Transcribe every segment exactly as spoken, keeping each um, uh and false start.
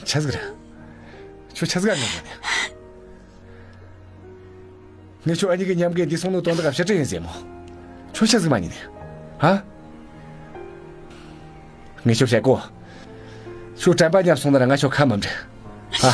ཆི་ཟིག་རེད། ཁྱོད་ཆི་ཟིག་ཨ་ངུ་ནི། ངས་ཁྱོད་ཨ་ནེ་གི་མཉམ་གི་འདི་སོང་ནོ་དོན་དག་ཕྱི་དྲན་ཡིན་ཟེར་མོ། ཁྱོད་ཆི་ཟིག་མ་ཉན་ནི། ཧ། ངས་ཁྱོད་བཤད་གོ། ཁྱོད་དྲན་པ་ཉམས་སོང་ན་ར་ང་ཁྱོད་ཁ་མི་འབྲལ། ཧ།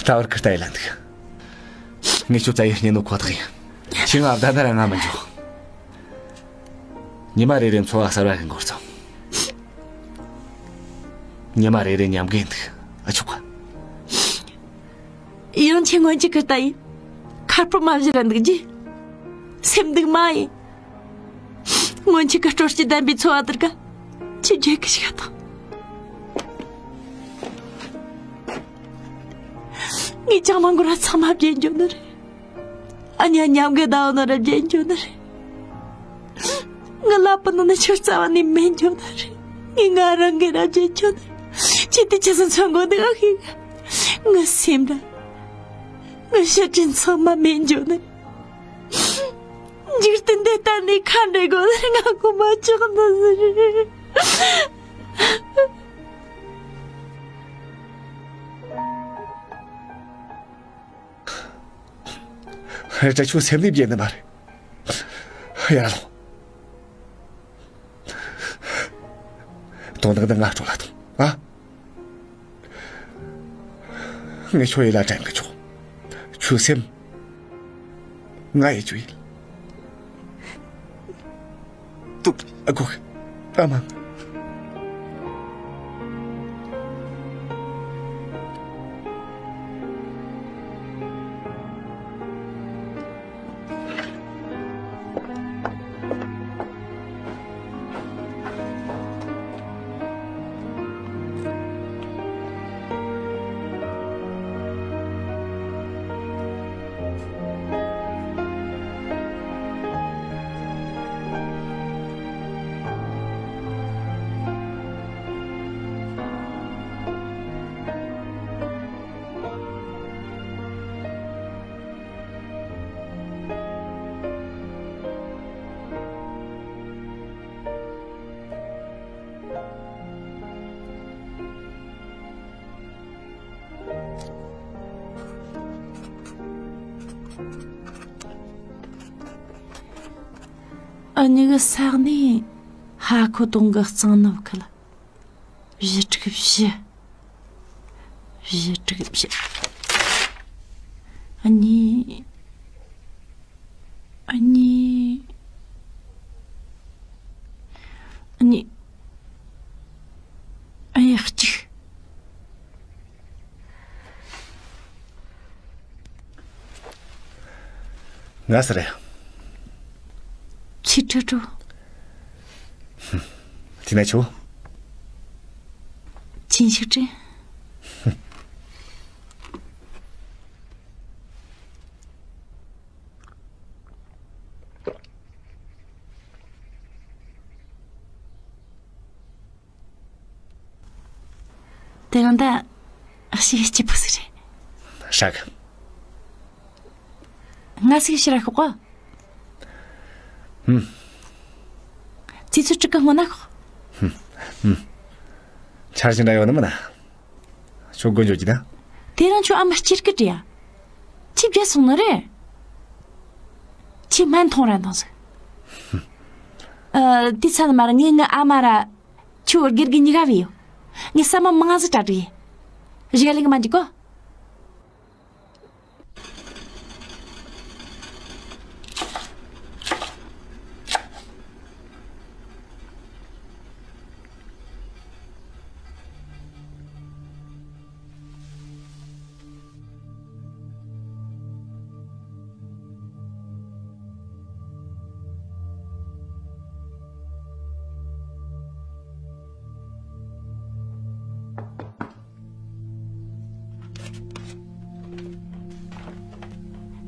ད་བར་ཁི་ལྟ་ཡི་ལན་འདུག་ངས་ཁྱོད་བཙལ་ཡི་རྙེད་ནོ་ཁོ་ཐག་ཡིན། ཁྱེད་ང་བདག་འདི་ར་ང་མི་འཇོག་ཉི་མ་རེ་རེ་འཚོ་བ་གསར་བ་ཡིན་འགོར་ཙང་། ཉི་མ་རེ་རེ་མཉམ་གི་འདུག་ཨ་ཆོག་ག་ཡང་ཁྱེད་སྔོན་གྱི་ཁུར་ལྟ་ཡིན། ཁར་པོ་མ་བཞི་ར་འདུག་རྒྱུ། སེམས་འདུག་མ་ཡིན། སྔོན་གྱི་ཁུར་སྤྲོ་སྐྱིད་ལྡན་པའི་འཚོ་བ་དེར་ག་ཁྱེད་རྒྱལ་གི་ཞིག་ཨ་ཐང་། ངས་ཅང་མ་འགོར་ར་ཚང་མ་བརྗེད་འགྱོ་ནི་རེད། ཨ་ཉ་མཉམ་གི་ཟླ་བ་ནོ་ར་བརྗེད་འགྱོ་ནི་རེད། ངའི་ལག་པ་ནང་ནས་ཁྱོད་རྩ་བ་ནས་མེད་འགྱོ་ནི་རེད། ངས་ང་རང་གི་ར་བརྗེད་འགྱོ་ནི་རེད། ཁྱེད་དེ་ཆི་ཟིག་མཚོན་དགོས་འདུག་ཨ་ཤེས། ངའི་སེམས་ར་ངའི་ཞི་དྲིན་ཚང་མ་མེད་འགྱོ་ནི་རེད། འཇིག་རྟེན་འདི་གཏན་ནས་ཁ་འབྲལ་དགོས་ནི་རེད། ང་གོ་མ་ཆོག་ནི་ཟིག་རེད། རེད་དྲ་ཁྱོད་སེམས་ནས་བརྗེད་ནི་མ་རེད། ཡར་ལོངས། དོན་དག་འདི་ང་སྤྲོད་ལ་ཐོངས་ཨ། ངས་ཁྱོད་ཡིད་ལ་དྲན་གི་ཆོག་ཁྱོད་སེམས། ང་ཡི་ཆུ་ཡིན། ཏུ། ཨ་ཁུ། ཨ་མ། ཨ་ཉི་གི་ས་གནས་ཧ་ཁོ་དུང་གི་གཙང་ནུབ་ཁུལ། བཞི་དྲུག་བཞི། བཞི་དྲུག་བཞི། ཨ་ནི། ཨ་ནི། ཨ་ནི། ཨ་ཡ་གཅིག་ང་ཟེར། ཚེ་ཁྲི་ཁྲོ། དེ་ན་ཆོ། ཆིན་ཤིག་དྲན། དེ་རིང་ད་ཞེ་གི་སྐྱིད་པོ་ཟིག་རེད། ཧྲ་གི། ང་ཟིག་ཕྱིར་ཤོག་གོ། ཧུམ། ཙི་ཙི་ཀྲིག་གི་སྔོན་ན་ཤོག་ཧུམ། ཧུམ། འཆར་གཞི་འདྲ་ཡོད་ནི་མིན་ན། ཁྱོད་དགོད་འཇོག་གྱིས་ན། དེ་རིང་ཁྱོད་ཨ་མ་སྐྱིད་གི་བྲིས་ཡ། ཁྱེད་བརྗེད་སོང་ནི་རེད། ཁྱེད་སྨན་འཐུང་རན་དང་ཟིག་ཨ། དེ་ཚ་ནི་མ་ར་ངས་ངའི་ཨ་མ་ར། ཁྱོད་དགེ་རྒན་གཉིས་ཀ་བོས་ཡོད། ངས་ཟ་མ་མང་ང་ཟིག་གྲ་སྒྲིག་ཡིན། གཞུག་ལས་ང་མ་འཇིག་གོ།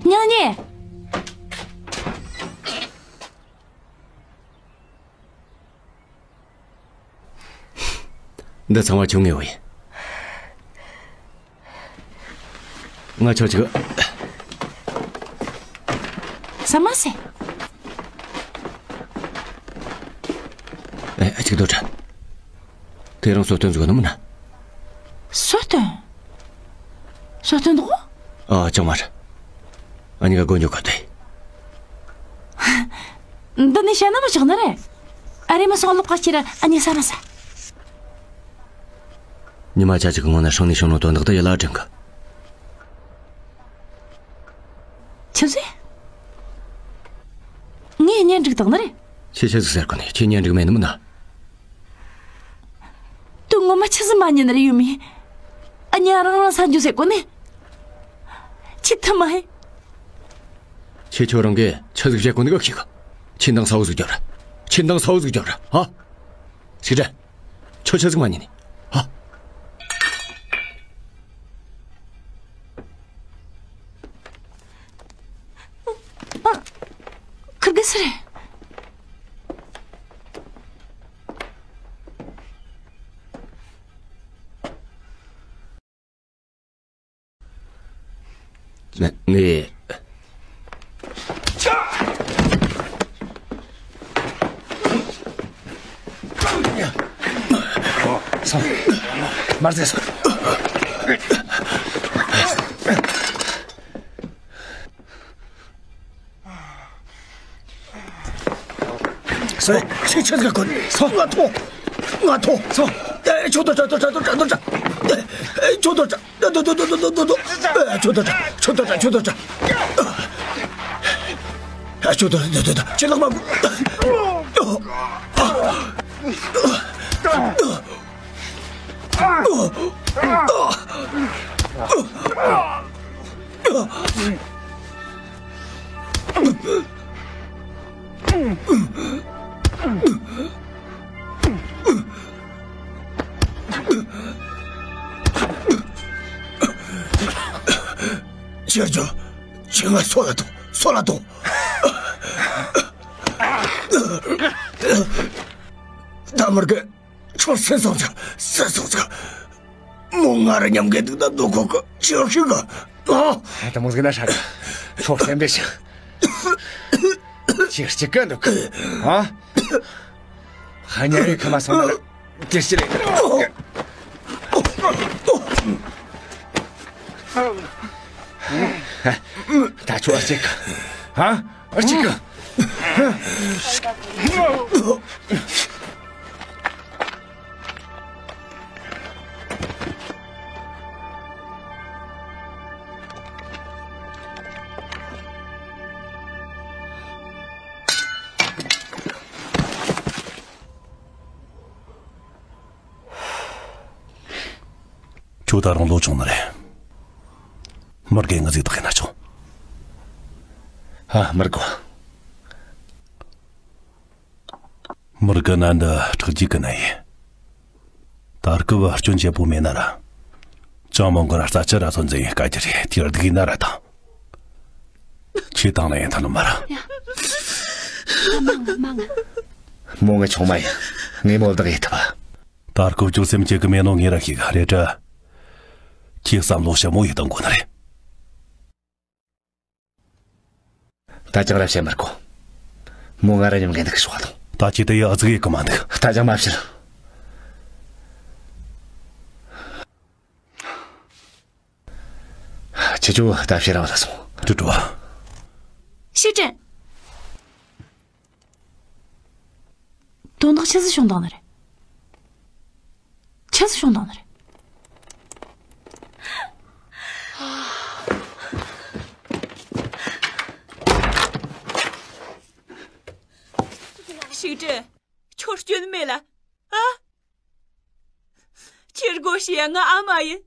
སྙིང་ཉེ། འདི་ཚང་མ་ཁྱོད་ངའི་འོ་ཡིན། ང་ཆོག་ཅིག་ཟ་མ་ཟེ། ཨེ། ཨ་ཅིག་རྡོ་ཁྲ། དེ་རང་སོ་སྟོན་ཟུག་ནི་མིན་ན། སོ་སྟོན། སོ་སྟོན་འདུག་ཨ། ཅང་མ་རེད། ཨ་ནི་ག་དགོན་ཇོ་ག་དེ། འདི་ནི་བཤད་ན་མི་ཆོག་ནི་རེད། ཨ་རེ་མ་སོང་ལོག་ག་ཁྱེར་ཨ་ནི་ས་མ་ས། ཉི་མ་ཆ་ཅིག་གི་སྔོན་ན་ཧྲང་ནི་ཤོང་ནོ་དོན་དག་དེ་ཡི་ལ་དྲན་གི། ཆི་ཟེ། ངས་གཉེན་སྒྲིག་དང་ནི་རེད། ཁྱེད་ཆི་ཟིག་ཟེར་གོ་ནི། ཁྱེད་གཉེན་སྒྲིག་མེད་ནི་མིན་ན། དུ་ངོ་མ་ཆི་ཟིག་མ་ཉན་ནི་རེད་ཡུ་མི། ཨ་ཉ་རང་རང་ས་འཇུ་ཟེར་གོ་ནི། ཆི་ཐ་མ་ཧེ། ཁྱེད་ཁྱོད་རང་གིས་ཆི་ཟིག་བྱེད་གོ་ནི་ག་ཤིག་ཁྱེད་འདང་ས་བོ་ཟིག་རྒྱབ་ར། ཁྱེད་འདང་ས་བོ་ཟིག་རྒྱབ་ར། ཧ། ཞིག་རེད། ཁྱོད་ཆི་ཟིག་མ་ཉན་ནི། ཧ། ཨ། ཁིར་གི་སི་རེད། ངས། སོང་། མར་ཟེར་སོང་། སོང་། ཆི་ཆི་ཟིག་གོ། སོང་། ང་ཐོ། ང་ཐོ། སོང་། ཨེ། ཆོ་ཏོ་ཏྲ་ཏོ་ཏྲ་ཏོ་ཏྲ་ཏོ་ཏྲ། ཨེ། ཆོ་ཏོ་ཏྲ། ཏོ་ཏོ་ཏོ། ཨེ། ཆོ་ཏོ་ཏྲ། ཆོ་ཏོ་ཏྲ། ཆོ་ཏོ་ཏྲ། ཨེ། ཆོ་ཏོ་ཏོ་ཏོ་ཏོ། ཁྱེད་ལག་མ། ཁྱེད་ཚོ། ཁྱེད་ང་སོད་ལ་ཐོངས། སོད་ལ་ཐོངས། ད་མར་གི། ཁྱོད་སེམས་སོང་ཅིག་སེམས་སོང་ཅིག་མོ་ང་ར་མཉམ་གི་འདུག་ད་འདུག་གོ་གི་ཅི་ཞིག་གི། ཨ། ད་མོ་ཟིག་ན་ཧྲ་གི། ཁྱོད་སེམས་བདེ་ཞིག་ཅི་ཞིག་གི་འདུག་གི། ཨ། ཧ་ཉ་རེ་ཁ་མ་སོང་ན་ལ་དེ་ཞིག་ལས། ད་ཁྱོད་ཨ་ཅིག་ཨ་ཅིག་ཁྱོད་ད་རུང་ལོ་ཆུང་ནི་རེད། མི་དགེ་ངི་ཟིག་དག་ཡིན་ན་ཆོག་ཨ། མི་དགོས། མི་དགེ་ན་འདི་ཁྲག་རྒྱུད་ཀྱི་ནད་ཡིན། ད་སྐབས་སྐྱོན་ཆེ་པོ་མེད་ན་ར། ཅང་མང་གི་ར་རྩ་ཆུ་ར་ཚོ་འཛིན་ཡིན་དཀའ་རྒྱུ་རེད། དེར་སྡུག་ཡིན་ན་ར་དང་། ཁྱེད་དང་ལ་ཡིན་ཐ་ནི་མ་ར། ཡ། མ་ང་མ་ང་། མོ་ངའི་ཆུང་མ་ཡིན། ངས་མོ་བདག་ཡིན་ཐུབ། ད་སྐབས་ཅུང་སེམས་སྐྱིད་གི་མེད་ནོ་ངས་ར་ཤེས་གི་རེད་དྲ། ཁྱེད་བསམ་བློ་ཞིབ་མོ་ཡེ་གཏོང་དགོས་ནི་རེད། ད་ཅང་ར་བཤད་མི་དགོས། མོ་ང་ར་མཉམ་འགན་འདུག་ཤོག་དང་། ད་ཁྱེད་དེ་ཡ་ཨ་ཙི་གི་མ་འདུག་ད་ཅང་མ་བཤད། ཁྱེད་ཚོ་ད་ཕྱིར་རང་ལ་སོང་། ཀྲུ་ཀྲུ། ཤི་ཀྲན། དོན་དག་ཆི་ཟིག་བྱུང་བཏང་ནི་རེད། ཆི་ཟིག་བྱུང་བཏང་ནི་རེད། ཤི་ཀྲན། ཁྱོད་སྐྱོན་མེད་ལ། ཨ། ཕྱིར་སྒོ་ཕྱེ་ཡ། ང་ཨ་མ་ཡིན།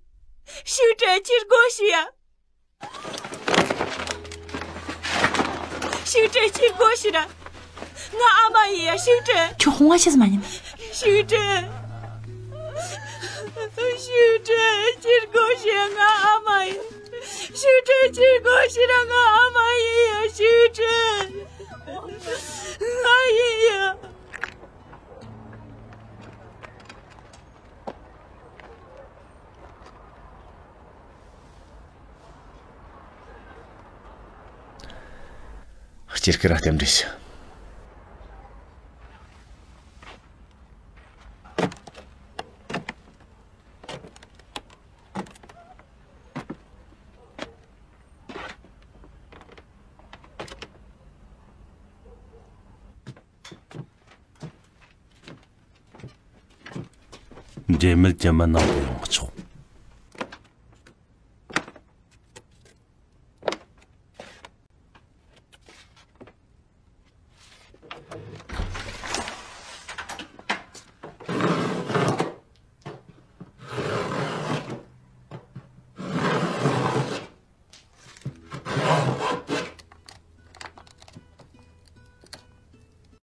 ཤི་ཀྲན། ཕྱིར་སྒོ་ཕྱེ་ཡ། ཤི་ཀྲན། ཕྱིར་སྒོ་ཕྱེ་ར། ང་ཨ་མ་ཡིན་ཡ། ཤི་ཀྲན། ཁྱོད་ཧོང་བ་ཤེས་མ་ཉན། ཤི་ཀྲན། ཤི་ཀྲན། ཕྱིར་སྒོ་ཕྱེ་ཡ། ང་ཨ་མ་ཡིན། ཤི་ཀྲན། ཕྱིར་སྒོ་ཕྱེ་ར། ང་ཨ་མ་ཡིན་ཡ། ཤི་ཀྲན། ང་ཡིན་ཡ། སྐྱིད་སྐར་རྟེན་འབྲེལ་ཞུ། འབྲེལ་མོལ་ཅི་མི་གནང་གི་ཡོང་